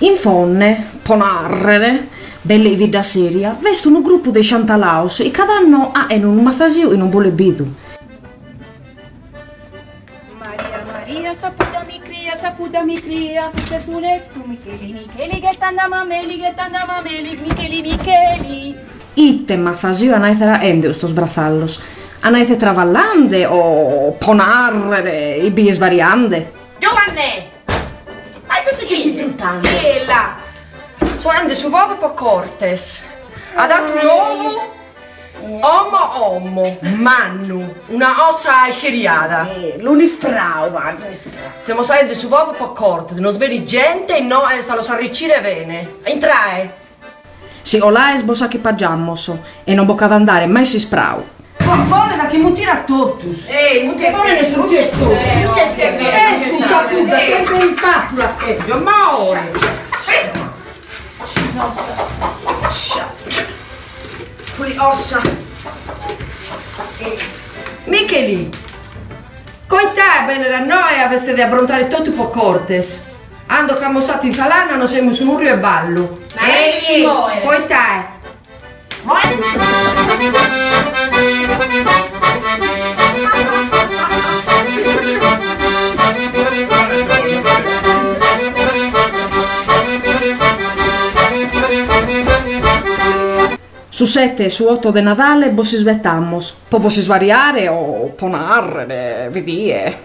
In Fonne, po nàrrere, belle i bidda seria, b'est unu grupu de isciantalaos i cada annu aen unu mathasiu i non bolet bidu. Maria Maria sa pudda mi cria sa pudda mi cria pudda su lettu Micheli Micheli ghettande mameli ghettande mameli Micheli Micheli. Ite mathasiu an a esser aende custos brathallos? An a esser travallande o, po nàrrere, ibbia isvariande? Giovanne! Ma ite sezis intruttande? Ella! So aende su fogu po Cortes. At atu un'ovu omo omo, mannu, una ossa isceriada. L'un'isprau, parzo, un'isprau. Semos aende su fogu po Cortes, nos benit gente e no est a los arricire bene. Intrae! Si 'olaes bos achipagiamos e non bo ch'at andare mai s'isprau. Bolet a chi mutire a totus. Che ponen su ruju est totu. E custa pudda sempre in fatu la chèrgio, ma oe. Puli ossa. Micheli, coitae a bennere a noe a b'est de abrontare totu po Cortes. Ando ch'amos atu in Talana nos semus unu riu 'e ballu. Coitae. Su sete e su oto de Nadale bos isbetamos, po bos isvariare o po nàrrere, vidie.